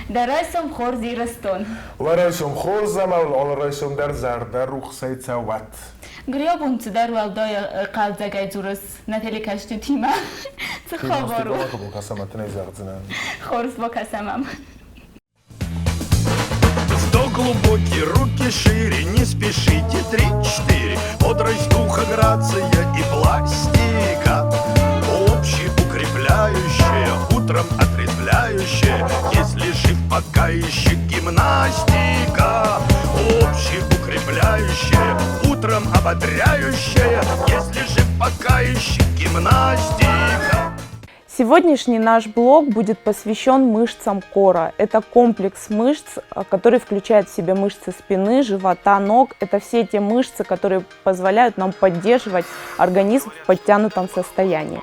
Дӕ райсом хорз, Ирыстон! Уӕ райсом хорз ӕмӕ уыл алы райсом дӕр зӕрдӕрухсӕй цӕуӕт! Гриобон цыдӕр уӕлдай хъӕлдзӕгӕй дзурыс нӕ телекӕсджытимӕ. Цы хабар у? Бакӕсӕм, ӕтынӕй зӕгъдзынӕн. Хорз, бакӕсӕм ӕм. Вдох глубокий, руки шире, не спешите, три-четыре. Бодрость духа, грация и пластика. Общеукрепляющая, утром отрезвляющая, если жив, пока еще гимнастика. Общеукрепляющая, утром ободряющая, если жив, пока еще гимнастика. Сегодняшний наш блог будет посвящен мышцам кора. Это комплекс мышц, который включает в себя мышцы спины, живота, ног. Это все те мышцы, которые позволяют нам поддерживать организм в подтянутом состоянии.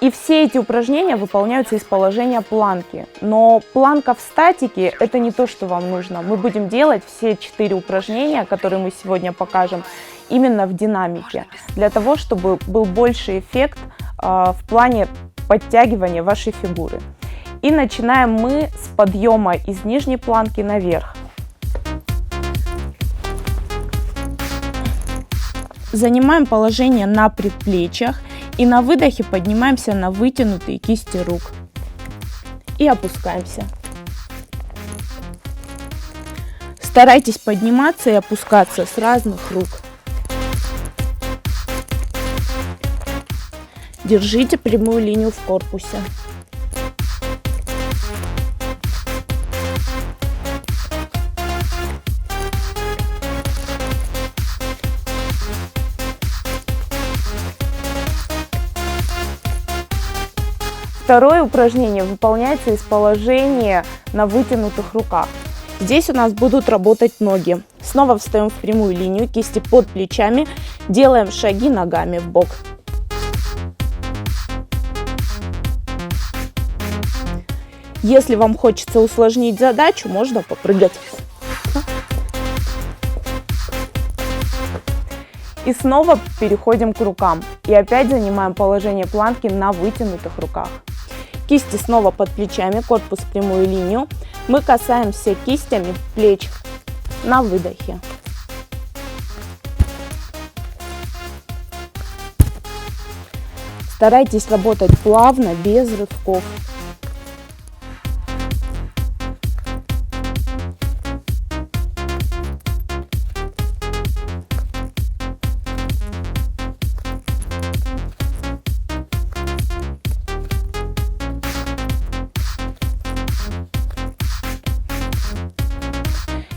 И все эти упражнения выполняются из положения планки. Но планка в статике – это не то, что вам нужно. Мы будем делать все 4 упражнения, которые мы сегодня покажем, именно в динамике, для того, чтобы был больше эффект в плане подтягивания вашей фигуры. И начинаем мы с подъема из нижней планки наверх. Занимаем положение на предплечьях и на выдохе поднимаемся на вытянутые кисти рук. И опускаемся. Старайтесь подниматься и опускаться с разных рук. Держите прямую линию в корпусе. Второе упражнение выполняется из положения на вытянутых руках. Здесь у нас будут работать ноги. Снова встаем в прямую линию, кисти под плечами, делаем шаги ногами в бок. Если вам хочется усложнить задачу, можно попрыгать. И снова переходим к рукам. И опять занимаем положение планки на вытянутых руках. Кисти снова под плечами, корпус в прямую линию. Мы касаемся кистями плеч на выдохе. Старайтесь работать плавно, без рывков.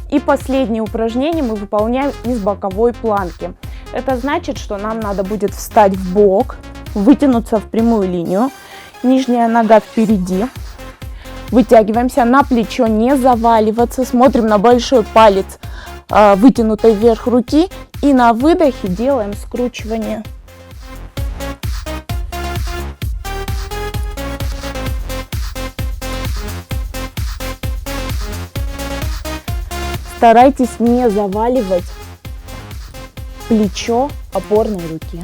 И последнее упражнение мы выполняем из боковой планки. Это значит, что нам надо будет встать в бок, вытянуться в прямую линию, нижняя нога впереди. Вытягиваемся на плечо, не заваливаться, смотрим на большой палец, вытянутой вверх руки и на выдохе делаем скручивание. Старайтесь не заваливать плечо опорной руки.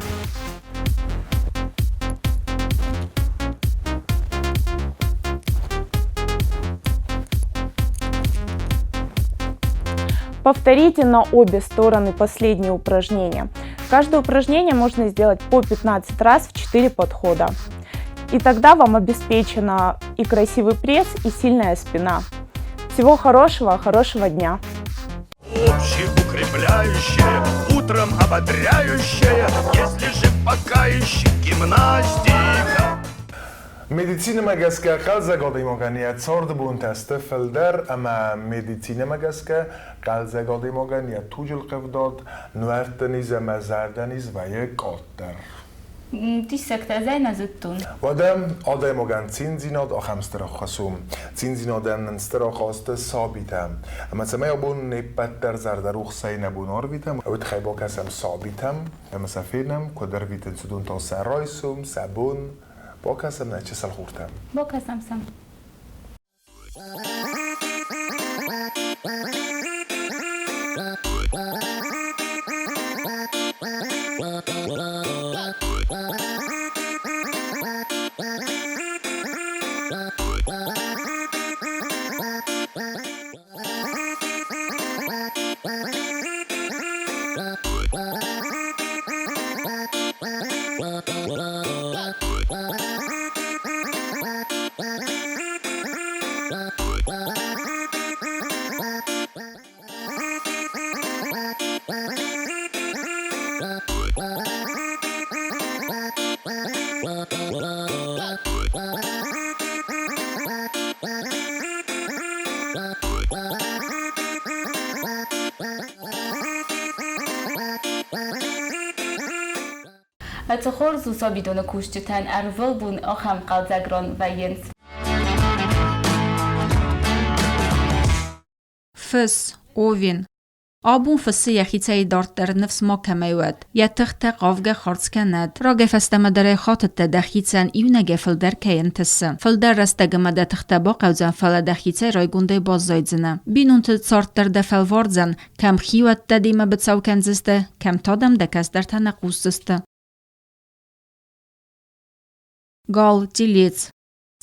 Повторите на обе стороны последнее упражнение. Каждое упражнение можно сделать по 15 раз в 4 подхода. И тогда вам обеспечена и красивый пресс, и сильная спина. Всего хорошего, хорошего дня! Общеукрепляющая, утром ободряющая, если же пока еще гимнастика. Медицинӕмӕ гӕсгӕ хъӕлдзӕг адӕймагӕн йӕ царды бонтӕ сты фылдӕр ӕмӕ медицинӕмӕ гӕсгӕ хъӕлдзӕг адӕймагӕн йӕ туджы лхъывдад, нуӕртты низ ӕмӕ зӕрдӕниз вӕййы къаддӕр. Диссӕгтӕ ӕз ӕй нӕ зыдтон. Уӕдӕ адӕймагӕн циндзинад ахӕм стыр ӕххуыс у. Циндзинадӕн нын стыр ахъаз сты сабитӕ. Ӕмӕ цӕмӕй абон не ппӕт дӕр зӕрдӕрухсӕй нӕ бон арвитӕм, уый тыххӕй бакӕсӕм сабитӕм ӕмӕ сӕ фенӕм, куыд ӕрвитынц уыдон та сӕ райсом, сӕ бон. Бакӕсӕм нӕ чысыл хуртӕм. Бакӕсӕм сӕм. Цы хорз у сабидоны кусджытӕн, ӕрвылбон ахӕм хъӕлдзӕг ран вӕййынц. Фыс, Овен. Абон фыссы йӕхицӕй дарддӕр ныфс макӕмӕй уӕд, йӕ тыхтӕ хъавгӕ хардз кӕнӕд. Рагӕй фӕстӕмӕ дӕр ӕй хатыдтӕ дӕхицӕн иунӕгӕй фылдӕр кӕй ӕнтысы. Фылдӕр рӕстӕг ӕмӕ дӕ тыхтӕ бахъӕудзӕн, фӕлӕ дӕхицӕй райгондӕй баззайдзынӕ. Бинонты цард дӕр дӕ фӕлвардзӕн, кӕм хиуӕттӕ демӕ быцӕу кӕндзысты, кӕм та дӕм дӕ кӕстӕртӕ нӕ хъусдзысты. Гал, телец.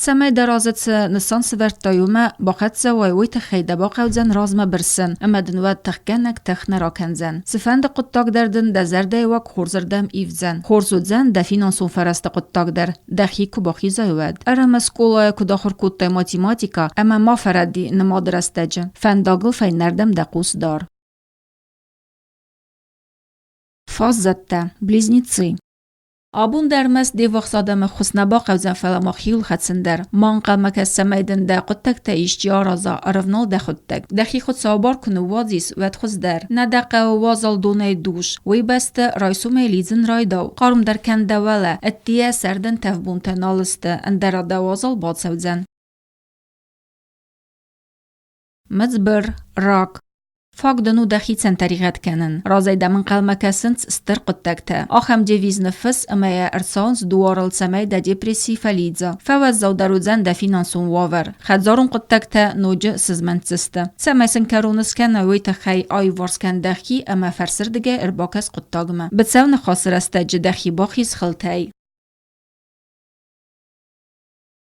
Цӕмӕй дӕ разы цы нысан сӕвӕрдтай, уымӕ бахӕццӕ уай, уый тыххӕй дӕ бахъӕудзӕн размӕ бырсын, ӕмӕ дын уӕд тыхгӕнӕг тых нӕ ракӕндзӕн. Цыфӕнды хъуыддаг дӕр дын дӕ зӕрдӕйы уаг хорзырдӕм ивдзӕн. Хорз уыдзӕн дӕ финансон фӕрӕзты хъуыддаг дӕр, дӕхи куы бахизай, уӕд. Ӕрӕмӕ скъолайы куыд ахуыр кодтай математикӕ ӕмӕ ма фӕрӕди нымады рӕстӕджы. Фӕндагыл фӕйнӕрдӕм дӕ хъус дар. Фаззӕттӕ, близнецы. Абон дӕр ӕрмӕст де ввахс адӕмы ххуыс нӕ бахъӕудзӕн, фӕлӕ ма хиуыл хӕцын дӕр. Ма ӕнхъӕлмӕ кӕс, цӕмӕй дын дӕ хъуыддӕгтӕ исчи араза, ӕрӕвнал дӕхуыдтӕг. Дӕхи Хуыцауы бар куы ныууадзис, уӕд хуыздӕр. Нӕ дӕ хъӕуы уазал донӕй душ. Уый бӕсты райсомӕй лидзын райдау, хъармдӕр кӕн дӕ уӕлӕ, ӕддейӕ сӕрдӕн тӕвбонтӕ нал сты, ӕндӕра дӕ уазал бацӕудзӕн. Мыдзбыр, рак. Фаг дын у дӕхицӕн тӕригъӕд кӕнын. Разӕй дӕм ӕнхъӕлмӕ кӕсынц стыр хъуыддӕгтӕ. Ахӕм девиз ныффысс ӕмӕ йӕ ӕрцӕуынц дуарыл, цӕмӕй дӕ депресси фӕлидза. Фӕуӕззаудӕр уыдзӕн дӕ финансон уавӕр. Хӕдзарон хъуыддӕгтӕ ноджы сызмӕнтдзысты. Цӕмӕй сын кӕрон скӕна, уый тыххӕй аиуварс кӕн дӕхи ӕмӕ фӕрсырдыгӕй ӕрбакӕс хъуыддагмӕ. Быцӕу ныхасы рӕстӕджы дӕхи бахиз хылтӕй.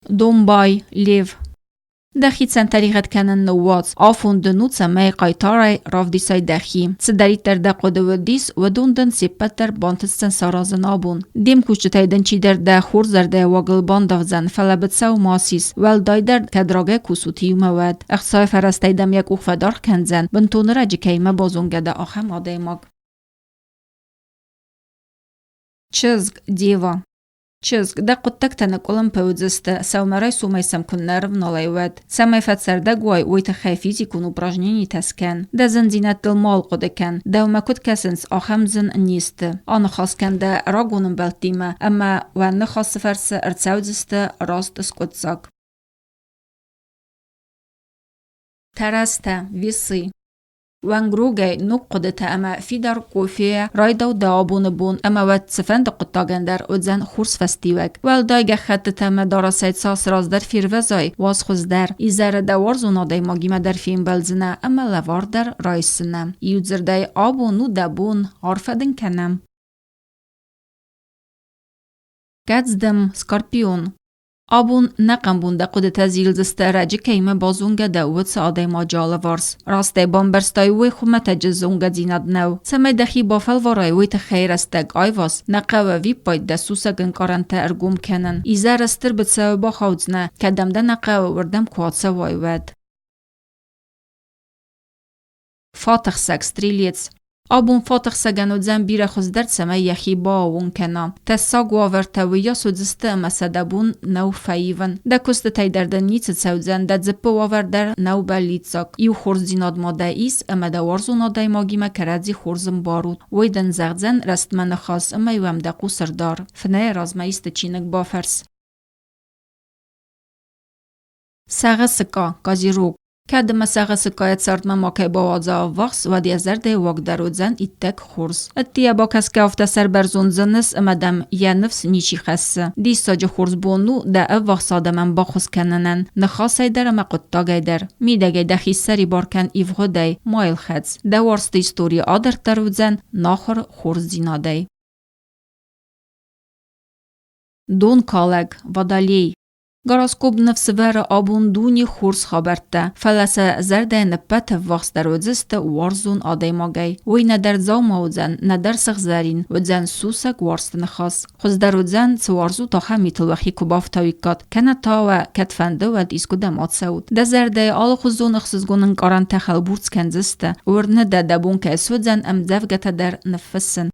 Домбай, Лев. Дӕхицӕн тӕригъӕд кӕнын ныууадз, афон дын у, цӕмӕй хъайтарӕй равдисай дӕхи. Цыдӕриддӕр дӕ хъуыды уыдис, уыдон дын се ппӕт дӕр бантысдзӕн саразын абон. Де мкусджытӕй дын чидӕр дӕ хорз зӕрдӕйы уагыл бандавдзӕн, фӕлӕ быцӕу ма сис, уӕлдайдӕр кӕд рагӕй кусут иумӕ, уӕд. Ӕхцайы фӕрӕзтӕй дӕм йӕ къух фӕдаргъ кӕндзӕн, бынтон ӕрӕджы кӕимӕ базонгӕ дӕ, ахӕм адӕймаг. Чызг, дева. Чызг, дӕ хъуыддӕгтӕ ныкъкъуылымпы уыдзысты, сӕумӕрайсомӕй сӕм куыннӕ ӕрывналай, уӕд. Цӕмӕй фӕцӕрдӕг уай, уый тыххӕй физикон упражненитӕ скӕн. Дӕ зындзинӕдтыл ма хъуыды кӕн. Дӕумӕ куыд кӕсынц, ахӕм зын не сты. Аныхас кӕн дӕ рагон ӕмбӕлттимӕ, ӕмӕ уӕ ныхасы фӕрцы ӕрцӕудзысты раст скъуыддзаг. Тӕрӕзтӕ, весы. Уӕнгрогӕй ног хъуыдытӕ ӕмӕ фидар кофейӕ райдау дӕ абоны бон ӕмӕ уӕд цыфӕнды хъуыддагӕн дӕр уыдзӕн хорз фӕстиуӕг. Уӕлдай гӕххӕттытӕ ӕмӕ дарӕсӕй цас раздӕр фервӕзай, уас хуыздӕр. Изӕры дӕ уарзон адӕймагимӕ дӕр фембӕлдзынӕ ӕмӕ лӕвар дӕр райсдзынӕ. Иудзырдӕй, абон у дӕ бон, арфӕ дын кӕнӕм. Кӕдздӕм, Скорпион. Абон нӕ хъӕмбун дӕ хъуыдытӕ зилдзысты ӕрӕджы кӕимӕ базонгӕ дӕ, уыцы адӕймаджы алыварс. Растӕй бамбӕрстай, уый хуымӕтӕджы зонгӕдзинад нӕу. Цӕмӕй дӕхи бафӕлварай, уый тыххӕй рӕстӕг айваз, нӕ хъӕуы ӕвиппайд дӕ сусӕг ӕнкъарӕнтӕ ӕргом кӕнын. Изӕры стыр быцӕуы бахаудзынӕ, кӕдӕм дӕ нӕ хъӕуы, уырдӕм куы ацӕуай, уӕд. Фатыхсӕг, стрелец. Абон фатыхсӕгӕн уыдзӕн бирӕ хуыздӕр, цӕмӕй йӕхи бааууон кӕна. Тӕссаг уавӕртӕ уыйас уыдзысты ӕмӕ сӕ дӕ бон нӕу фӕивын. Дӕ куыстытӕй дӕр дын ницы цӕудзӕн, дӕ дзыппы уавӕр дӕр нӕу бӕллиццаг. Иу хорздзинад ма дӕ ис, ӕмӕ дӕ уарзон адӕймагимӕ кӕрӕдзи хорз ӕмбарут. Уый дын зӕгъдзӕн рӕстмӕ ныхас ӕмӕ-иу ӕм дӕ хъус ӕрдар. Фынӕйы размӕ исты чиныг бафӕрс. Сӕгъы сыкъа, козерог. Кӕд ӕмӕ сӕгъы цардмӕ макӕй бауадза ӕввахс, уӕд йӕ зӕрдӕйы уаг дӕр уыдзӕн иттӕг хорз. Ӕддейӕ бакӕсгӕ афтӕ сӕрбӕрзонд зыныс ӕмӕ дӕм йӕ ныфс ничи хӕссы. Диссаджы хорз бон у дӕ ӕввахс адӕмӕн баххуыс кӕнынӕн, ныхасӕй дӕр ӕмӕ хъуыддагӕй дӕр. Мидӕгӕй дӕхи ссӕрибар кӕн ивгъуыдӕй, ма йыл хӕц. Дӕ уарзты истори адарддӕр уыдзӕн нахуыр хорздзинадӕй. Донкалӕг, водолей. Гороскоп ныфсӕвӕры абон дуне хорз хабӕрттӕ, фӕлӕ сӕ зӕрдӕйы ныппӕт ӕввахсдӕр уыдзысты уарзон адӕймагӕй. Уый нӕдӕр дзаума уыдзӕн, нӕдӕр сыгъзӕрин, уыдзӕн сусӕг уарзты ныхас. Хуыздӕр уыдзӕн, цы уарзут, ахӕм митыл уӕхи куы бафтауиккат, кӕнӕ та уӕ, кӕд фӕнды, уӕд искуыдӕм ацӕут. Дӕ зӕрдӕйы алыхуызон ӕхсызгон ӕнкъарӕнтӕ хӕлбурцъ кӕндзысты, уырны дӕ, дӕ бон кӕй суыдзӕн ӕмдзӕвгӕтӕ дӕр ныффыссын.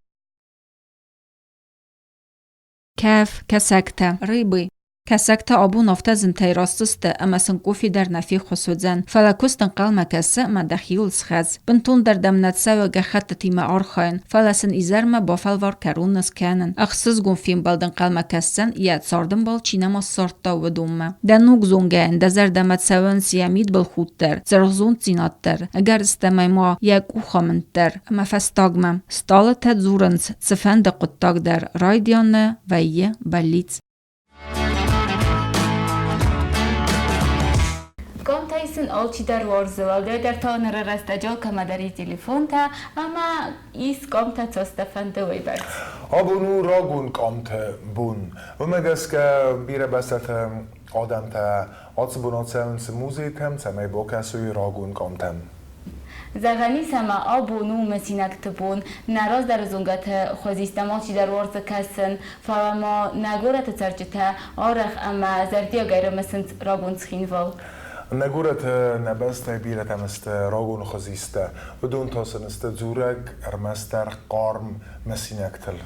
Кӕф, кӕсӕгтӕ, рыбы. Кӕсӕгтӕ абон афтӕ зынтӕй растдзысты, ӕмӕ сын къофи дӕр нӕ феххуыс уыдзӕн, фӕлӕ куыст ӕнхъӕлмӕ кӕсы ӕмӕ дӕхиуыл схӕц. Бынтондӕр дӕм нӕ цӕуы гӕххӕттытимӕ архайын, фӕлӕ сын изӕрмӕ бафӕлвар кӕрон скӕнын. Ӕхсызгон фембӕлд ӕнхъӕлмӕ кӕсдзӕн, йӕ цардӕмбал чи нӕма ссардта, уыдонмӕ. Дӕ ног зонгӕйӕн дӕ зӕрдӕмӕ цӕуынц йӕ мидбылхудт дӕр, цыргъзонддзинад дӕр, ӕгӕрыстӕмӕй ма йӕ къухамынд дӕр. Ӕмӕ фӕстагмӕ, стъалытӕ дзурынц, цыфӕнды хъуыддаг дӕр райдианы вӕййы бӕллиц. Къамтӕй сын алчидӕр уарзы, уӕлдайдӕр та ныры рӕстӕджы алкӕмӕдӕр и телефонтӕ ӕмӕ ис къамтӕ цастӕ фӕнды, уыйбӕрц. Абон у рагон къамты бон. Уымӕ гӕсгӕ бирӕ бӕстӕты адӕмтӕ ацы бон ацӕуынц музейтӕм, цӕмӕй бакӕсой рагон къамтӕм. Зӕгъӕн ис, ӕмӕ абон у мысинӕгты бон. Нӕ раздӕры зонгӕты хуызистӕм алчидӕр уарзы кӕсын, фӕлӕ ма нӕ горӕты цӕрджытӕ арӕх ӕмӕ зӕрдиагӕй рымысынц рагон Цхинвал. Нӕ горӕты нӕ бӕстӕйы бирӕтӕм сты рагон хуызисттӕ. Уыдон та сын сты дзурӕг ӕрмӕстдӕр хъарм мысинӕгтыл.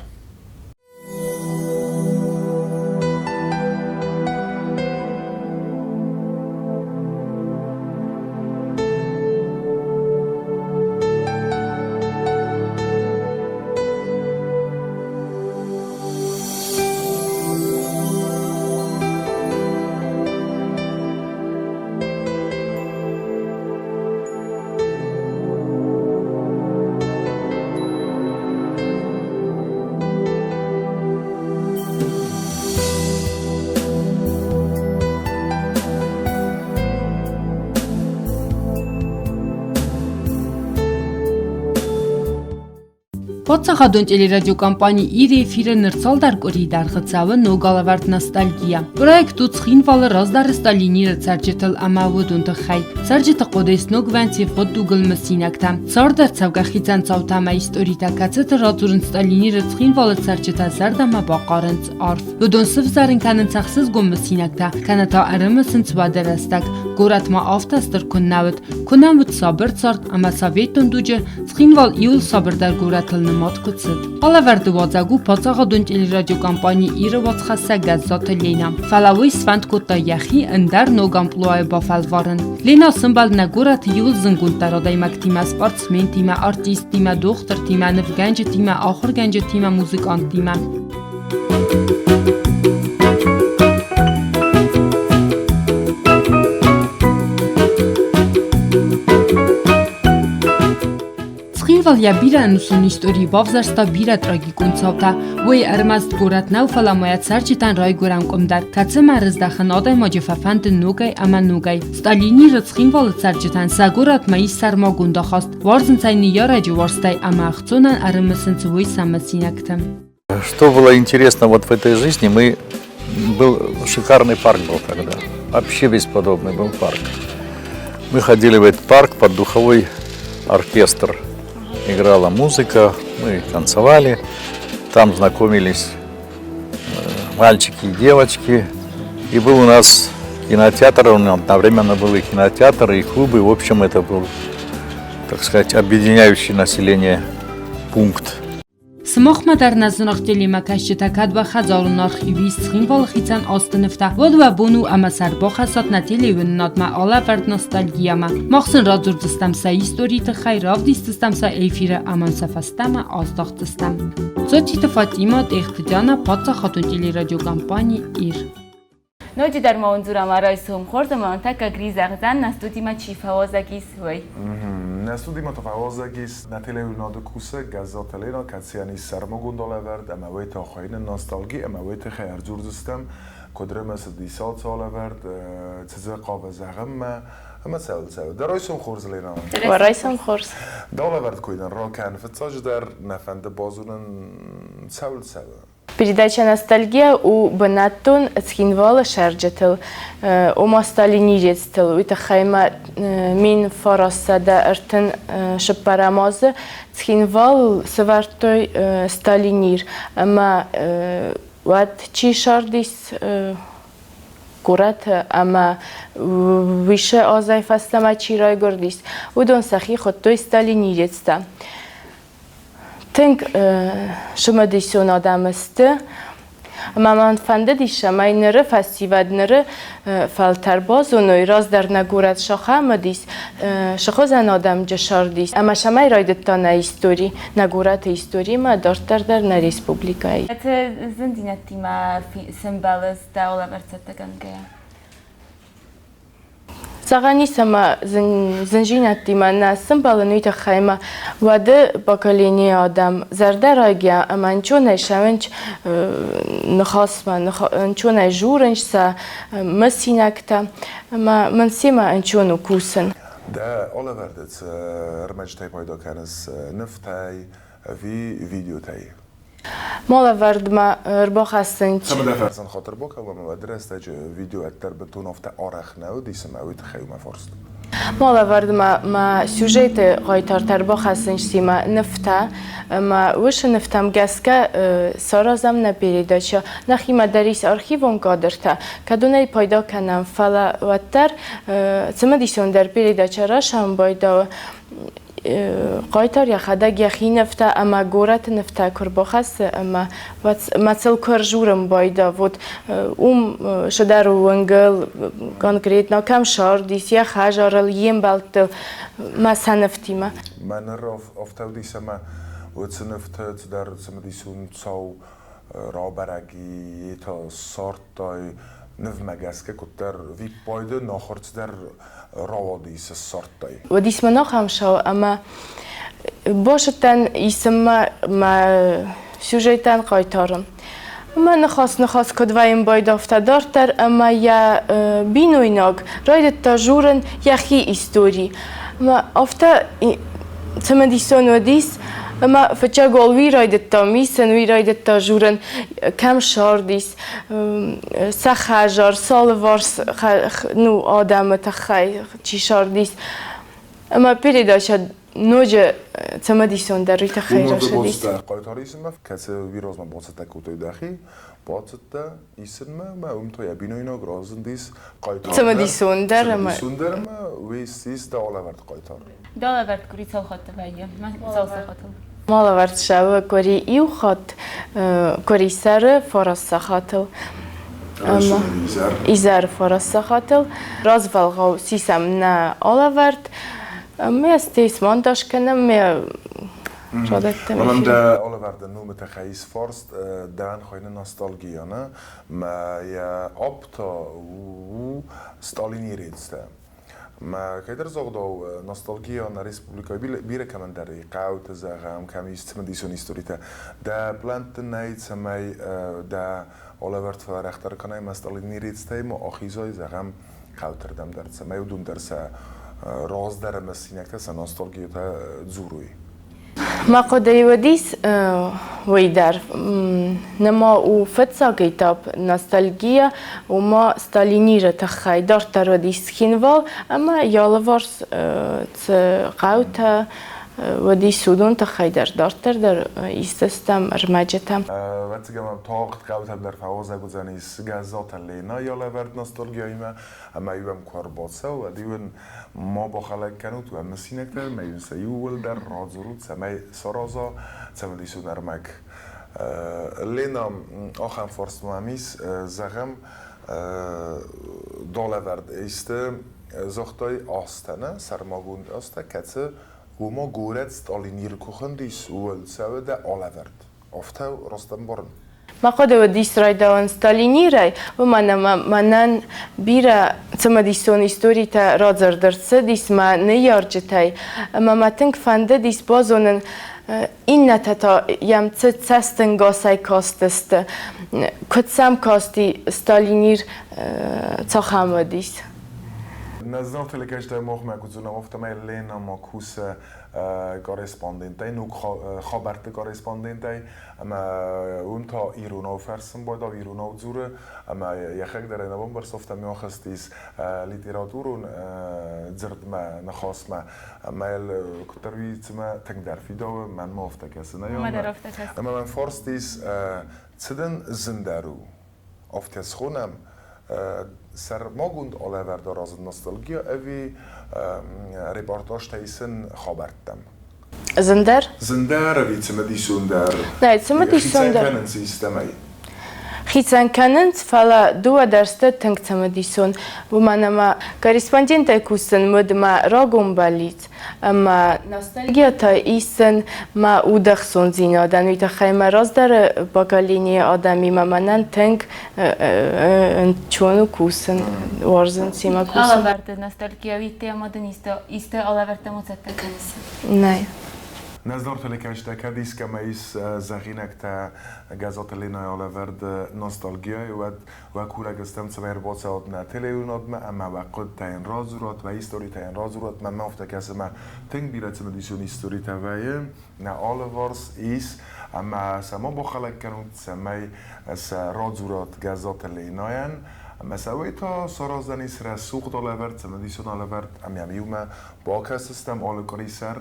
Паддзахадон телерадиокомпани Ир-ы эфиры ныр цалдӕр къуырийы дӕргъы цӕуы ног алӕвӕрд «Ностальгия». Проект у Цхинвалы раздӕры Сталиниры цӕрджытыл ӕмӕ уыдон тыххӕй. Цӕрджыты хъуыдыйы сног вӕнд ивгъуыд дугыл мысинӕгтӕ, цардӕрцӕугӕ хицӕн цаутӕ ӕмӕ историтӕ, кӕцыты радзурынц Сталиниры Цхинвалы цӕрджытӕ зӕрдӕмӕ бахъарынц арф. Уыдон сывзарын кӕнынц ӕхсызгон мысинӕгтӕ, кӕнӕ та ӕрымысынц уӕды рӕстӕг. Горӕтмӕ афтӕ стыр куыннӕ уыд, куынӕ уыд сабыр цард ӕмӕ советон дуджы Цхинвал иуыл сабырдӕр горӕтыл нымад куыд цыд. Алӕвӕрды уадзӕг у паддзахадон телерадиокомпани Иры уацхӕссӕг Гӕззаты Ленӕ. Фӕлӕ уый сфӕнд кодта йӕхи ӕндӕр ног амплуайы бафӕлварын. Ленӕ сымбӕлд нӕ горӕты иуыл зынгонддӕр адӕймӕгтимӕ, спортсментимӕ, артисттимӕ, дохтыртимӕ, нывгӕнджытимӕ, ахуыргӕнджытимӕ, музыканттимӕ. Цхинвал йӕ бирӕӕнусон историйы бавзӕрста бирӕ трагикон цаутӕ. Уый ӕрмӕст горӕт нӕу, фӕлӕ ма йӕ цӕрджытӕн райгуырӕн къуым дӕр, кӕцымӕ рыздӕхын адӕймаджы фӕфӕнды ногӕй ӕмӕ ногӕй. Сталиниры Цхинвалы цӕрджытӕн сӕ горӕтмӕ ис сӕрмагонд ахаст, уарзынц ӕй ныййарӕджы уарзтӕй ӕмӕ ӕхцонӕн ӕрымысынц уый сӕ мысинӕгты. Что было интересно вот в этой жизни, мы был шикарный парк был тогда. Вообще бесподобный был парк. Мы ходили в этот парк под духовой оркестр. Играла музыка, мы танцевали. Там знакомились мальчики и девочки. И был у нас кинотеатр, он одновременно был и кинотеатр, и клубы. В общем, это был, так сказать, объединяющий население пункт. Сымахмӕ дӕр нӕ зынаргъ телемӕкӕсджытӕ кӕд уӕ хӕдзарон архивы ис Цхинвалы хицӕн азты нывтӕ, уӕд уӕ бон у ӕмӕ сӕ ӕрбахӕссат нӕ телеуынынадмӕ алӕвӕрд ностальгиямӕ. Мах сын радзурдзыстӕм сӕ историйы тыххӕй, равдисдзыстӕм сӕ эфиры ӕмӕ сӕ фӕстӕмӕ аздахдзыстӕм. Цоциты Фатимӕ, Тъехты Диана, паддзахадон телерадиокомпани Ир. Ноджыдӕр ма уын дзурӕм райсом хорз ӕмӕ уын тӕккӕ Гри зӕгъдзӕн, нӕ студимӕ чи фӕуазӕг ис, уый. Нӕ студимӕ та фӕуазӕг ис нӕ телеуынады кусӕг Гӕззаты Лена, кӕцыйӕн ис сӕрмагонд алӕвӕрд ӕмӕ уый та хуыйны ностальги ӕмӕ уый тыххӕй ӕрдзурдзыстӕм, куыд рымысыдис ацы алӕвӕрд, цы дзы хъавы зӕгъынмӕ ӕмӕ цӕуыл цӕуы. Дӕ райсом хорз, Лена. Райсом хорз. Дӕ алӕвӕрд куы нын ракӕн, фыццаджыдӕр нӕ фӕнды базонын, цӕуыл цӕуы. Передача «Ностальгия» у бынӕттон Цхинвалы сӕрджытыл, ома сталинирецтыл. Уый тыххӕй ма 1934 азы Цхинвалыл сӕвӕрдтой Сталинир. Ӕмӕ уӕд чи сардис горӕты ӕмӕ уыцы азӕй фӕстӕмӕ чи райгуырдис, уыдон сӕхи хуыдтой сталинирецтӕ. Тынг цымыдисон адӕм сты. Ӕмӕ мӕн фӕндыдис, цӕмӕй ныры фӕсивӕд, ныры фӕлтӕр базоной, раздӕр нӕ горӕт сахӕм уыдис, цы хуызӕн адӕмджы сӕрдис ӕмӕ цӕмӕй райдыдта нӕ истори, нӕ горӕты историмӕ, дарддӕр дӕр нӕ республикӕйы. Цы зындзинӕдтимӕ сӕмбӕлыс дӕ алӕвӕрд цӕттӕгӕнгӕйӕ? Зӕгъӕн ис, ӕмӕ зындзинӕдтимӕ нӕ сӕмбӕлын, уый тыххӕй ӕмӕ уӕды поколенийы адӕм зӕрдӕрайгӕ ӕмӕ ӕнцонӕй цӕуынц ныхасмӕ, ӕнцонӕй дзурынц сӕ мысинӕгтӕ ӕмӕ мын семӕ ӕнцон у кусын. Дӕ алӕвӕрды цы ӕрмӕджытӕй пайда кӕныс нывтӕй ӕви видеотӕй? Малӕвӕрдмӕ ӕрбахӕссынц. Цӕмӕ дӕ фӕрсын хатыр бакӕн, ӕмӕ уӕды рӕстӕджы видеоӕддӕр бынтон афтӕ арӕх нӕ уыдис ӕмӕ уый тыххӕй у мӕ фарст. Малӕвӕрдмӕ ма сюжеты хъайтартӕ ӕрбахӕссынц семӕ нывтӕ ӕмӕ уыцы нывтӕм гӕсгӕ саразӕм нӕ передачӕ. Нӕхимӕ дӕр ис архивон кадртӕ, кӕд уынӕй пайда кӕнӕм, фӕлӕ уӕддӕр цымыдисондӕр передачӕ расӕм байдауы. Хъайтар йӕхӕдӕг йӕхи нывтӕ ӕмӕ горӕты нывтӕ куы рбахӕссы ӕмӕ мӕ сыл куы ӕрзурын байдав, вот уым цыдӕр уынгыл конкретно кӕм сардис, йӕ хӕдзарыл, йе мбӕлттыл мӕ сӕ нывтимӕ. Мӕ ныр афтӕ уыдис ӕмӕ уыцы нывты цыдӕр цымыдисон цау рабӕрӕг и, йе та ссардтай нывмӕ гӕсгӕ куыддӕр виппайды нахуыр цыдӕр рауадис ссардтай. Уыдис мын ахӕм шоу ӕмӕ бацыдтӕн исынмӕ мӕ сюжетӕн хъайтары. Ӕмӕ ныхас-ныхас куыд вӕййын байдавта дарддӕр ӕмӕ йӕ бинойнаг райдыдта дзурын йӕхи истори. Ӕмӕ афтӕ цымыдисон уыдис, ӕмӕ фыццаг уал уый райдыдта мисын, уый райдыдта дзурын, кӕм сардис, сӕ хӕдзар, сӕ алыварс ну, адӕмы тыххӕй чи сардис. Ӕмӕ передача ноджы цымыдисондӕр уый тыххӕй рацыдис. Хъайтаризммӕ, кӕцы уый размӕ бацӕттӕ кодтой дӕхи, бацыдтӕ исынмӕ ӕмӕ уым та йӕ бинойнаг разындис хъайтар. Цымыдисондӕр ӕмӕ Цымыдисондӕр ӕмӕ уый ссис дӕ алӕвӕрд хъайтар. Дӕ алӕвӕрд къуыри цал хатты вӕййы? Цал сахатыл? Ма лӕвӕрд цӕуы къуыри иу хатт, къуырисӕры фараст сахатыл. Изӕры фараст сахатыл. Развӕлгъау сисӕм нӕ алӕвӕрд. Ме стӕй смонтаж кӕнӕм, ме радӕттӕм. Мӕнӕн дӕ алӕвӕрды номы тыххӕй ис фарст, дӕн хуыйны ностальгия, нӕ? Мӕ йӕ апп та у сталинирецтӕ. Мӕ кӕйдӕр загъдау, ностальгия нӕ республикӕйы бирӕ кӕмӕндӕр и, хъӕуты, зӕгъӕм, кӕм ис цымыдисон историтӕ. Дӕ плӕнтты нӕй, цӕмӕй дӕ алӕвӕрд фӕарӕхдӕр кӕнай ӕмӕ сталинирецтӕй ма ахизай, зӕгъӕм, хъӕутырдӕм дӕр, цӕмӕй уыдон дӕр сӕ раздӕр ӕмӕ цинӕгтӕ, сӕ ностальгиятӕ дзурой. Мӕ хъуыдыйы уыдис уый дӕр. Нырма у фыццаг этап ностальгия, уымӕ Сталиниры тыххӕй дарддӕр уыдис Цхинвал ӕмӕ йӕ алыварс цы хъӕутӕ уыдис, уыдон тыххӕй дӕр дарддӕр дӕр исдзыстӕм ӕрмӕджытӕ. Ӕвӕццӕгӕн мӕм тагъд хъӕутӕм дӕр фӕуазӕг уыдзӕнис Гӕззаты Ленӕйы алӕвӕрд ностальгияимӕ ӕмӕ-иу ӕм куы ӕрбацӕуы, уӕд-иу ын ма бахӕлӕг кӕнут уӕ мысинӕгтӕ ӕмӕ йын сӕ иууылдӕр радзурут, цӕмӕй сараза цымыдисон ӕрмӕг. Лена, ахӕм фарст мӕм ис, зӕгъӕм, долӕвӕрд исты загътай азтӕ, нӕ сӕрмагонд азтӕ, кӕцы уымӕ горӕт Сталинир куы хуындис, ууыл цӕуы дӕ алӕвӕрд. Афтӕ раст ӕмбарын? Мӕ хъуыды уыдис райдауӕн Сталинирӕй, уымӕн ӕмӕ мӕнӕн бирӕ цымыдисон историтӕ радзырд ӕрцыдис мӕ ныййарджытӕй, ӕмӕ мӕ тынг фӕндыдис базонын, иннӕтӕ та йӕм цы цӕстӕнгасӕй кастысты, куыд сӕм касти Сталинир цахӕм уыдис. Нӕ знаг телекӕсджытӕ махмӕ куыд зонӕм, афтӕмӕй Лена ма кусы корреспондентӕй, ног хабӕртты корреспондентӕй, ӕмӕ уым та иронау фӕрсын байдав, иронау дзуры, ӕмӕ йӕхӕдӕг дӕр ӕнӕбамбӕрст афтӕ ахызтис литературон дзырдмӕ, ныхасмӕ, ӕмӕ йыл куыддӕр уый цымӕ тынгдӕр фидауы, мӕнмӕ афтӕ кӕсы. Ӕмӕ мӕм фарст ис, цы дын зындӕр у? Афтӕ схонӕм, сӕрмагонд алӕвӕрд аразын ностальгия ӕви репортажтӕ исын хабӕрттӕм? Зындӕр? Зындӕр ӕви цымыдисондӕр? Нӕ, цымыдисондӕр. Хицӕн кӕнынц истӕмӕй? Хицӕн кӕнынц, фӕлӕ дыууӕ дӕр сты тынг цымыдисон, уымӕн ӕмӕ корреспондентӕй кусын уыд мӕ рагон бӕллиц ӕмӕ ностальгия та исын мӕ удӕхцондзинадӕн. Уый тыххӕй мӕ раздӕры поколенийы адӕмимӕ мӕнӕн тынг ӕнцон у кусын, уарзын семӕ кусын. Алӕвӕрды ностальгия уидте ӕмӕ дын исты алӕвӕрдтӕм цӕттӕ кӕныс? Нӕй. Нӕ зӕрдӕлекӕстӕ кӕд искӕмӕ ис зӕгъинӕгтӕ Гӕззаты Ленӕйы алӕвӕрд «Ностальгия-йы», уӕд уӕ курӕг стӕм, цӕмӕй ӕрбацӕуат нӕ телеуынадмӕ ӕмӕ уӕ хъуыдытӕ йын радзурат, уӕ историтӕ йын радзурат. Мӕнмӕ афтӕ кӕсы, ӕмӕ тынг бирӕ цымыдисон историтӕ вӕййы нӕ алыварс ис, ӕмӕ сӕ ма бахӕлӕг кӕнут, цӕмӕй сӕ радзурат Гӕззаты Ленӕйӕн. Ӕмӕ сӕ уый та сараздзӕнис рӕсугъд алӕвӕрд, цымыдисон алӕвӕрд, ӕмӕ йӕм иумӕ бакӕсдзыстӕм алы къуырисӕр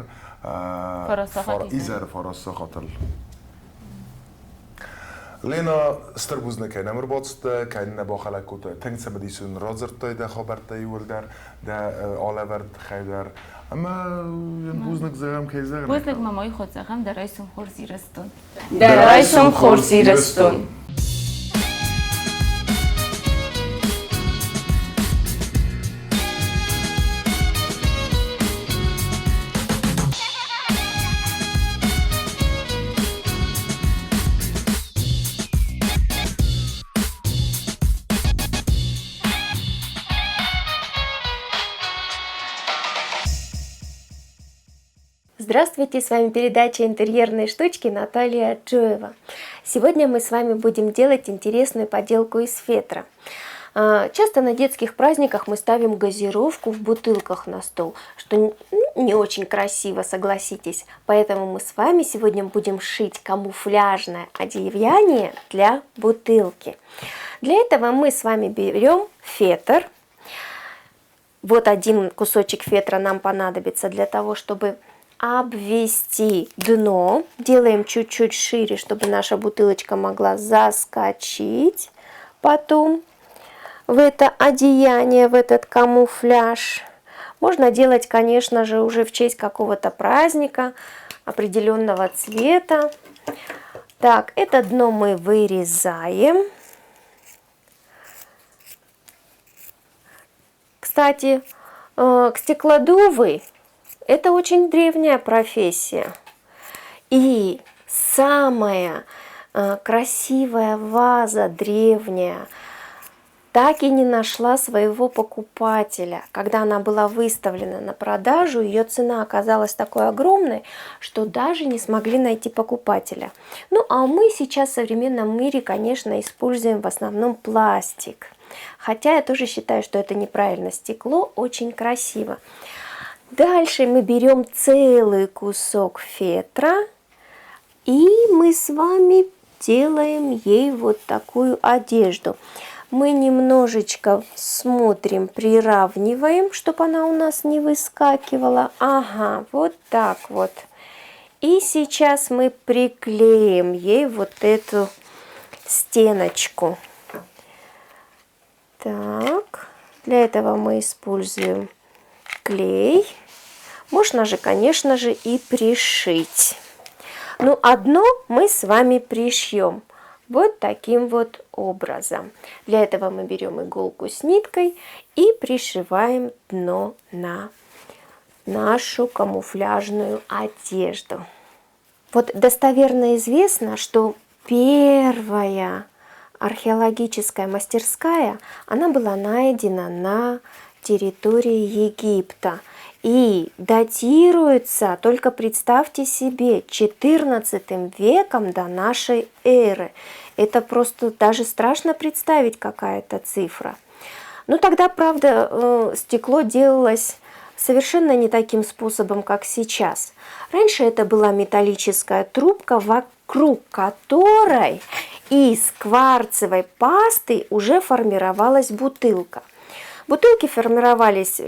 изӕры фараст сахатыл. Лена, стыр бузныг, кӕй нӕм ӕрбацыдтӕ, кӕй нӕ бахӕлӕг кодтай. Тынг цымыдисон радзырдтай дӕ хабӕрттӕ иууылдӕр, дӕ алӕвӕрд тыххӕй дӕр. Ӕмӕ йын бузныг зӕгъӕм, кӕй зӕгъын. Бузныг, мамайы хо зӕгъӕм, дӕ райсом хорз, Ирыстон. Дӕ райсом хорз, Ирыстон. Здравствуйте, с вами передача «Интерьерные штучки» Наталья Джуева. Сегодня мы с вами будем делать интересную поделку из фетра. Часто на детских праздниках мы ставим газировку в бутылках на стол, что не очень красиво, согласитесь. Поэтому мы с вами сегодня будем шить камуфляжное одеяние для бутылки. Для этого мы с вами берем фетр. Вот один кусочек фетра нам понадобится для того, чтобы обвести дно. Делаем чуть-чуть шире, чтобы наша бутылочка могла заскочить потом в это одеяние, в этот камуфляж. Можно делать, конечно же, уже в честь какого-то праздника определенного цвета. Так, это дно мы вырезаем. Кстати, стеклодувы – это очень древняя профессия. И самая красивая ваза древняя так и не нашла своего покупателя. Когда она была выставлена на продажу, ее цена оказалась такой огромной, что даже не смогли найти покупателя. Ну а мы сейчас в современном мире, конечно, используем в основном пластик. Хотя я тоже считаю, что это неправильно. Стекло очень красиво. Дальше мы берем целый кусок фетра и мы с вами делаем ей вот такую одежду. Мы немножечко смотрим, приравниваем, чтобы она у нас не выскакивала. Ага, вот так вот. И сейчас мы приклеим ей вот эту стеночку. Так, для этого мы используем клей. Можно же, конечно же, и пришить. Ну, одно мы с вами пришьем вот таким вот образом. Для этого мы берем иголку с ниткой и пришиваем дно на нашу камуфляжную одежду. Вот достоверно известно, что первая археологическая мастерская, она была найдена на территории Египта и датируется, только представьте себе, 14 веком до нашей эры. Это просто даже страшно представить, какая это цифра. Ну тогда, правда, стекло делалось совершенно не таким способом, как сейчас. Раньше это была металлическая трубка, вокруг которой из кварцевой пасты уже формировалась бутылка. Бутылки формировались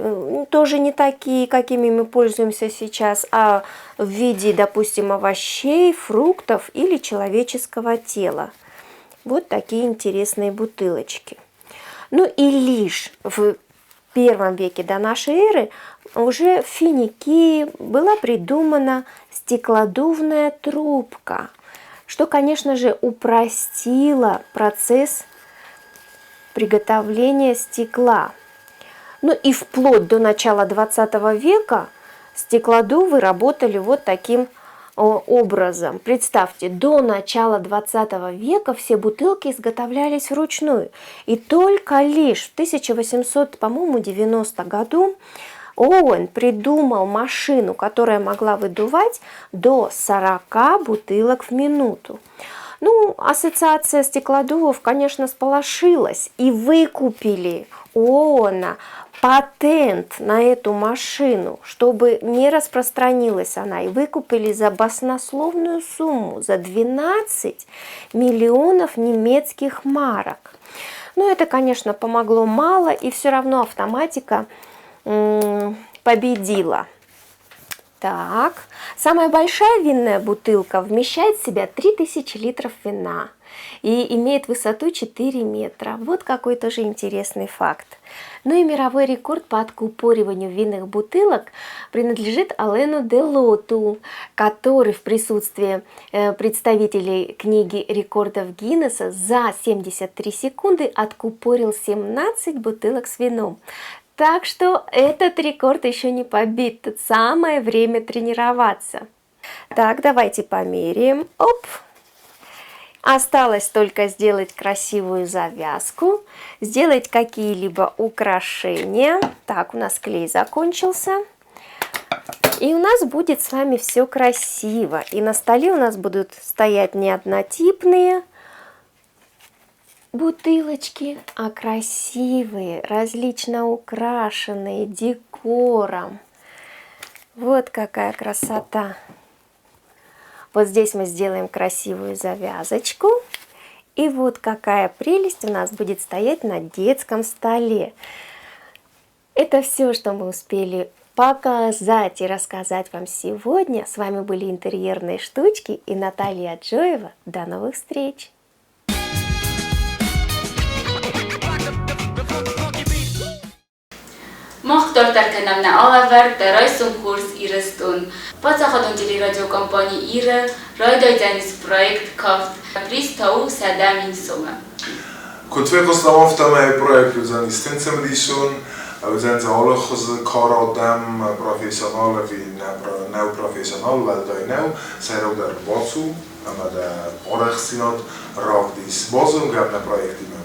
тоже не такие, какими мы пользуемся сейчас, а в виде, допустим, овощей, фруктов или человеческого тела. Вот такие интересные бутылочки. Ну и лишь в первом веке до нашей эры уже в Финикии была придумана стеклодувная трубка. Что, конечно же, упростило процесс приготовления стекла. Ну и вплоть до начала 20 века стеклодувы работали вот таким образом. Представьте, до начала 20 века все бутылки изготовлялись вручную. И только лишь в 1800, по-моему, 90 году Оуэн придумал машину, которая могла выдувать до 40 бутылок в минуту. Ну, ассоциация стеклодувов, конечно, сполошилась и выкупили у Оуэна патент на эту машину, чтобы не распространилась она, и выкупили за баснословную сумму, за 12 миллионов немецких марок. Но это, конечно, помогло мало, и все равно автоматика победила. Так, самая большая винная бутылка вмещает в себя 3000 литров вина и имеет высоту 4 метра. Вот какой тоже интересный факт. Ну и мировой рекорд по откупориванию винных бутылок принадлежит Алену Делоту, который в присутствии представителей книги рекордов Гиннесса за 73 секунды откупорил 17 бутылок с вином. Так что этот рекорд еще не побит, тут самое время тренироваться. Так, давайте померяем. Оп! Осталось только сделать красивую завязку, сделать какие-либо украшения. Так, у нас клей закончился. И у нас будет с вами все красиво. И на столе у нас будут стоять не однотипные бутылочки, а красивые, различно украшенные декором. Вот какая красота! Вот здесь мы сделаем красивую завязочку. И вот какая прелесть у нас будет стоять на детском столе. Это все, что мы успели показать и рассказать вам сегодня. С вами были интерьерные штучки и Наталья Аджоева. До новых встреч! Мах дарддӕр кӕнӕм нӕ алӕвӕрд Дӕ райсом хорз, Ирыстон. Паддзахадон телерадиокомпани Ир-ы райдайдзӕнис проект Кафт. Приз та у 100 000 сомы. Куыд фехъуыстам, афтӕмӕй проект уыдзӕнис тынг цымыдисон, уыдзӕн дзы алы хуызы кары адӕм, профессионал ӕви нӕу профессионал, уӕлдай нӕу, сӕйрагдӕр бацу ӕмӕ дӕ арӕхстдзинад равдис. Базонгӕ нӕ проектимӕ.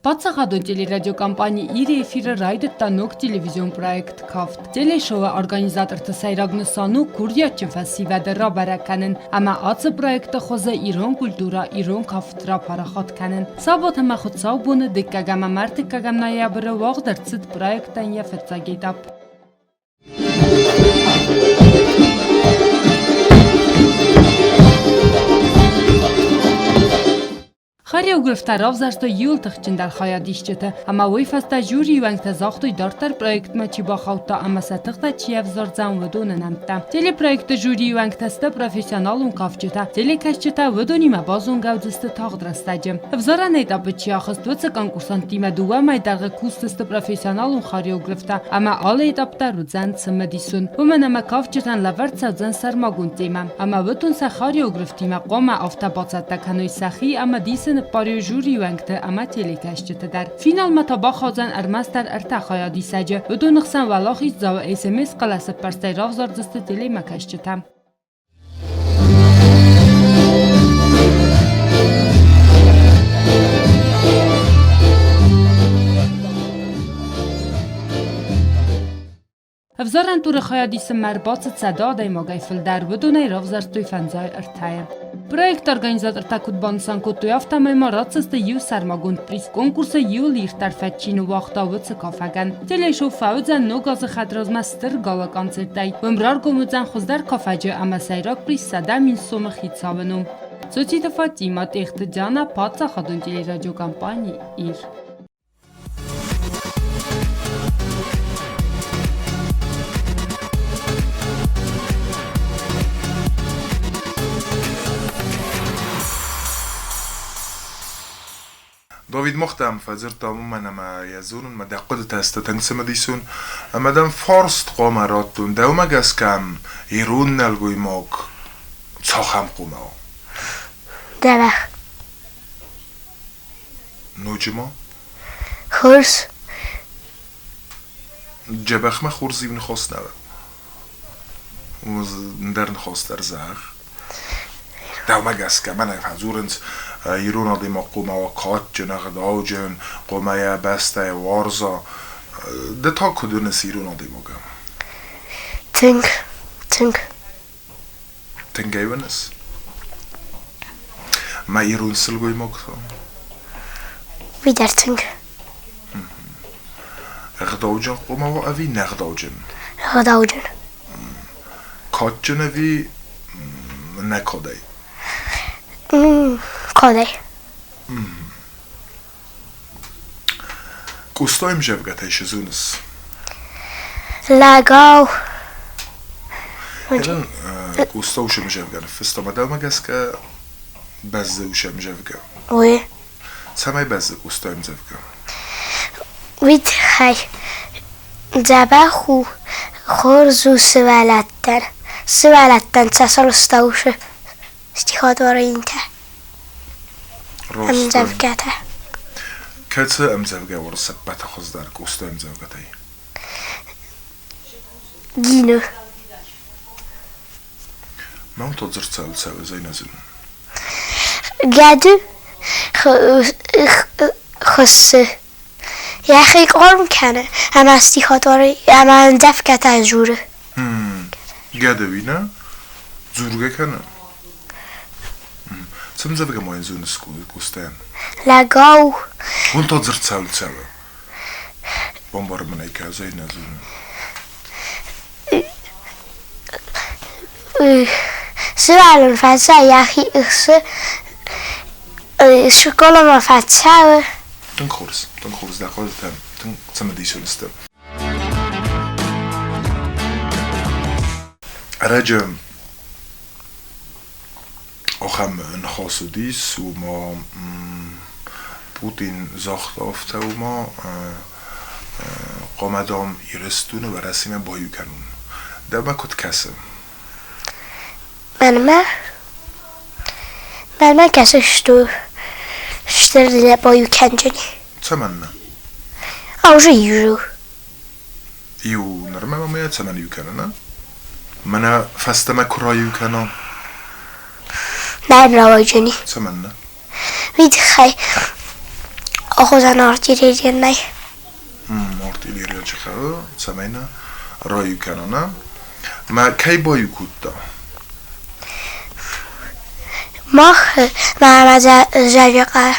Паддзахадон телерадиокомпани Ир-ы эфиры райдыдта ног телевизион проект Кафт. Телешоуы организаторты сӕйраг нысан у курдиатджын фӕсивӕды рабӕрӕг кӕнын ӕмӕ ацы проекты хуызы ирон культурӕ, ирон кафт рапарахат кӕнын. Сабат ӕмӕ хуыцаубоны дыккӕгӕм ӕмӕ ӕртыккӕгӕм ноябры уагъд ӕрцыд проектӕн йӕ фыццаг этап. Хореографтӕ равзӕрстой иуыл тыхджындӕр хайадисджыты, ӕмӕ уый фӕстӕ жюрийы уӕнгтӕ загътой, дарддӕр проектмӕ чи бахаудта ӕмӕ сӕ тыхтӕ чи ӕвзардзӕн, уыдоны нӕмттӕ. Телепроекты жюрийы уӕнгтӕ сты профессионалон кафджытӕ, телекӕсджытӕ уыдонимӕ базонгӕ уыдзысты тагъд рӕстӕджы. Ӕвзарӕн этапы чи ахызт, уыцы конкурсанттимӕ дыууӕ мӕй дӕргъы кусдзысты профессионалон хореографтӕ ӕмӕ алы этап дӕр уыдзӕн цымыдисон. Уымӕн ӕмӕ кафджытӕн лӕвӕрд цӕудзӕн сӕрмагонд темӕ, ӕмӕ уыдон сӕ хореографтимӕ хъуамӕ афтӕ бацӕттӕ кӕной сӕхи ӕмӕ дисы ныппарой жюрийы уӕнгты ӕмӕ телекӕсджыты дӕр. Финалмӕ та бахаудзӕн ӕрмӕстдӕр ӕртӕ хайадисӕджы. Уыдоны хсӕн уӕлахиздзауы СМС-хъӕлӕсӕппӕрстӕй равзардзысты телемӕкӕсджытӕ. Ӕвзарӕн туры хайадисынмӕ ӕрбацыд 100 адӕймагӕй фылдӕр, уыдонӕй равзӕрстой фӕндзай ӕртӕйы. Проекты организатортӕ куыд банысан кодтой, афтӕмӕй ма ратдзысты иу сӕрмагонд приз конкурсы иуыл ирддӕр фӕд чи ныууагъта, уыцы кафӕгӕн. Телешоу фӕуыдзӕн ног азы хӕдразмӕ стыр гала-концерттӕй. Уым раргом уыдзӕн хуыздӕр кафӕджы ӕмӕ сӕйраг приз 100 000 сомы хицауы ном. Цоциты Фатима, Тъехты Диана, паддзахадон телерадиокомпани Ир. Давид, мах дӕм фӕдзырдтам, уымӕн ӕмӕ йӕ зонын, мӕ дӕ хъуыдытӕ сты тынг цымыдисон. Ӕмӕ дӕм фарст хъуамӕ радтон, дӕумӕ гӕсгӕ ирон нӕлгоймаг цахӕм хъуамӕ у? Дзӕбӕх. Ноджы ма? Хорз. Дзӕбӕхмӕ хорз иу ныхас нӕ ӕндӕр ныхас дӕр зӕгъ. Дӕумӕ гӕсгӕ мӕнӕ фӕдзурынц, ирон адӕймаг хъуамӕ уа кадджын, ӕгъдауджын, хъуамӕ йӕ бӕстӕйы уарза. Ды та куыд уыныс ирон адӕймагы? Тынг, тынг. Тынгӕй уыныс? Мӕ ирон сылгоймаг та? Уый дӕр тынг. Ӕгъдауджын хъуамӕ уа ӕви не гъдауджын? Ӕгъдауджын. Кадджын ӕви нӕ кадӕй? Кадӕй. Къостайы ӕмдзӕвгӕтӕй цы зоныс? Лӕгау. Хелен, Къоста уыцы ӕмдзӕвгӕ ныффыста, мӕ дӕумӕ гӕсгӕ бӕззы уыцы ӕмдзӕвгӕ? Уый. Цӕмӕй бӕззы Къостайы ӕмдзӕвгӕ? Уый тыххӕй дзӕбӕх у, хорз у сывӕллӕттӕн. Сывӕллӕттӕн сӕ сӕрыстӕ усы стихотворенитӕ. Ӕмдзӕвгӕтӕ. Кӕцы ӕмдзӕвгӕ уарзыс ӕппӕты хуыздӕр Къостайы ӕмдзӕвгӕтӕй? Гино. Мӕн та дзырд цӕуыл цӕуы, Зӕйнӕзын? Гӕды хуыссы. Йӕхи къорм кӕны ӕмӕ стихотвори ӕмӕ ӕмдзӕвгӕтӕ дзуры. Гӕды уый нӕ дзургӕ кӕны? Цы ӕмдзӕвгӕ ма йын зоныс Къостайӕн? Лӕгау. Уым та дзырд цӕуыл цӕуы? Бамбарын мын ӕй кӕ, Зӕйнӕ дзуры. Сывӕллон фӕцӕй йӕхи ӕхсы, скъоламӕ фӕцӕуы. Тынг хорз, тынг хорз дӕ хъуыдытӕ тынг цымыдисон сты. Ӕрӕджы ахӕм ныхас уыдис, ома Путин загъта афтӕ, ома хъуамӕ, дам, Ирыстоны Уӕрӕсемӕ баиу кӕнон. Дӕумӕ куыд кӕсы? Мӕнмӕ? Мӕнмӕ кӕсы, что стыр баиу кӕнджын. Цӕмӕннӕ? А уже иу. Иу нырмӕ ма мӕ цӕмӕн иу кӕнын, Мӕнӕ фӕстӕмӕ куы раиу кӕна? Нӕ рауайджыни. Цӕмӕннӕ? Уый тыххӕй охозан артиллерия нӕй. Артиллерия чи хъӕуы, цӕмӕй нӕ раиу кӕна, нӕ? Мӕ кӕй баиу кодта? Мах мӕ зӕрдӕ.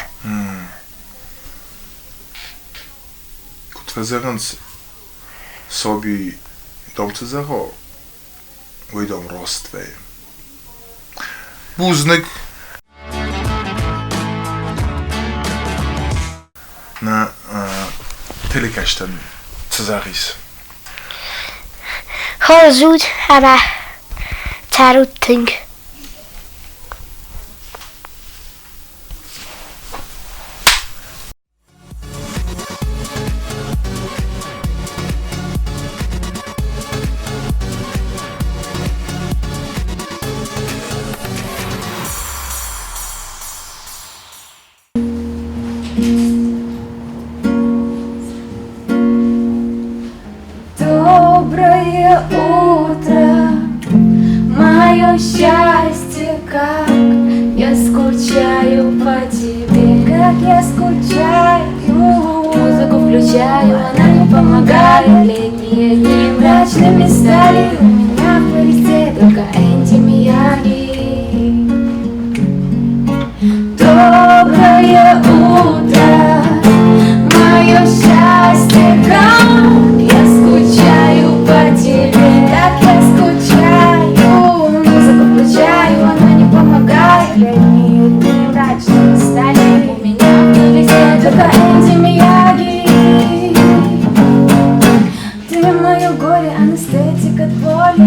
Куыд фӕзӕгъынц, саби дам цы зӕгъа, уый дам раст вӕййы. Бузныг! Нӕ телекӕстӕн цы зӕгъис? Хорз ут ӕмӕ цӕрут тынг. Доброе утро, мое счастье, как я скучаю по тебе, как я скучаю. Музыку включаю, она не помогает. Летние дни мрачными стали, у меня в плейлисте только Энди Мияги. Доброе утро, мое счастье, как я скучаю по тебе, как я скучаю. Музыку включаю, она не помогает. Летние дни мрачными стали, у меня в плейлисте только Энди Мияги. Ты мое горе, анестетик от боли.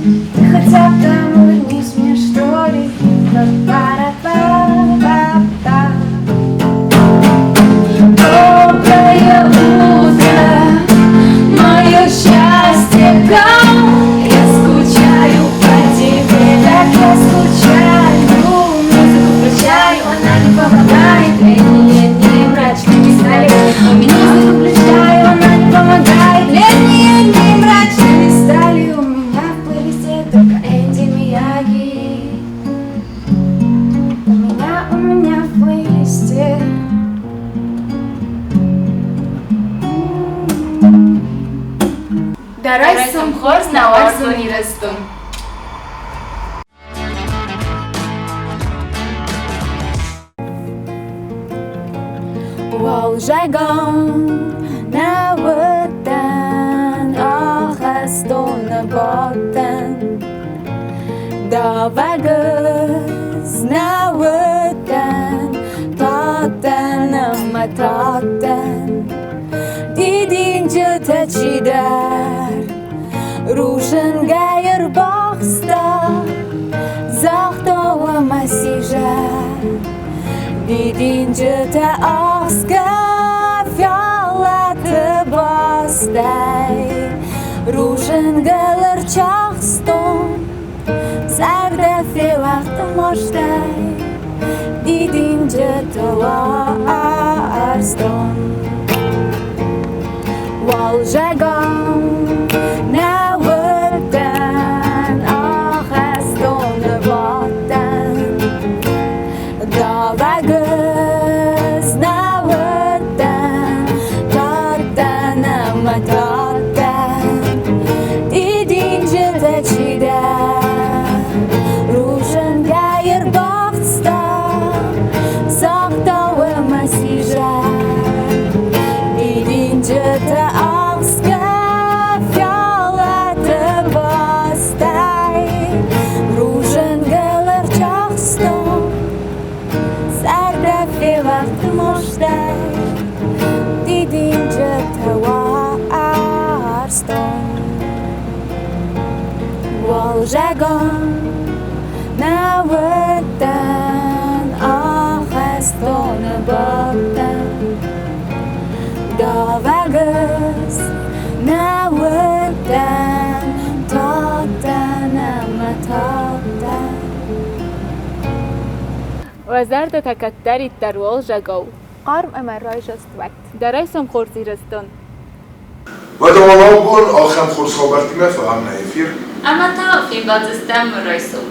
Ты хотя бы там улыбнись мне, что ли. Па-па-ра-па-па-па. Доброе утро, мое счастье, я скучаю по тебе, так я скучаю. Музыку включаю, она не помогает. Летние дни мрачными стали. Музыку включаю, она не помогает. Летние дни мрачными стали. У меня в плейлисте только Энди Мияги. У меня в плейлисте. Дӕ райсом хорз, нӕ уарзон Ирыстон! Уалзӕгон нӕ уыдтӕн, ахӕстоны бадтӕн. Давӕг ӕз нӕ уыдтӕн, тадтӕн ӕмӕ тадтӕн. Дидинджытӕ чидӕр рудзынгӕй ӕрбахста, загъта ӕмӕ сизӕр. Дидинджытӕ ахсгӕ фиалӕты бастӕй рудзынгыл ӕрчахстон, зӕрдӕ феуӕгъд мастӕй, дидинджыты уарзтон. Уалзӕгон нӕ уыдтӕн, ахӕстоны бадтӕн. Давӕг ӕз нӕ уыдтӕн, тадтӕн ӕмӕ тадтӕн. Дидинджытӕ чидӕр рудзынгӕй ӕрбахста, загъта ӕмӕ сизӕр. Дидинджытӕ ахсгӕ фиалӕты бастӕй рудзынгыл ӕрчахстон, зӕрдӕ февӕрд мастӕй, дидинджытӕ уарзтон. Уалзӕгон нӕ уыдтӕн, ахӕстоны бадтӕн. Давӕг ӕз нӕ уыдтӕн, тадтӕн ӕмӕ тадтӕн. Уӕ зӕрдӕтӕ кӕддӕриддӕр уалзӕгау хъарм ӕмӕ райдзаст уӕд. Дӕ райсом хорз, Ирыстон! Уӕдӕ уал абон ахӕм хорз хабӕрттимӕ фӕуӕм нӕ эфир. Ӕмӕ та фембӕлдзыстӕм райсом.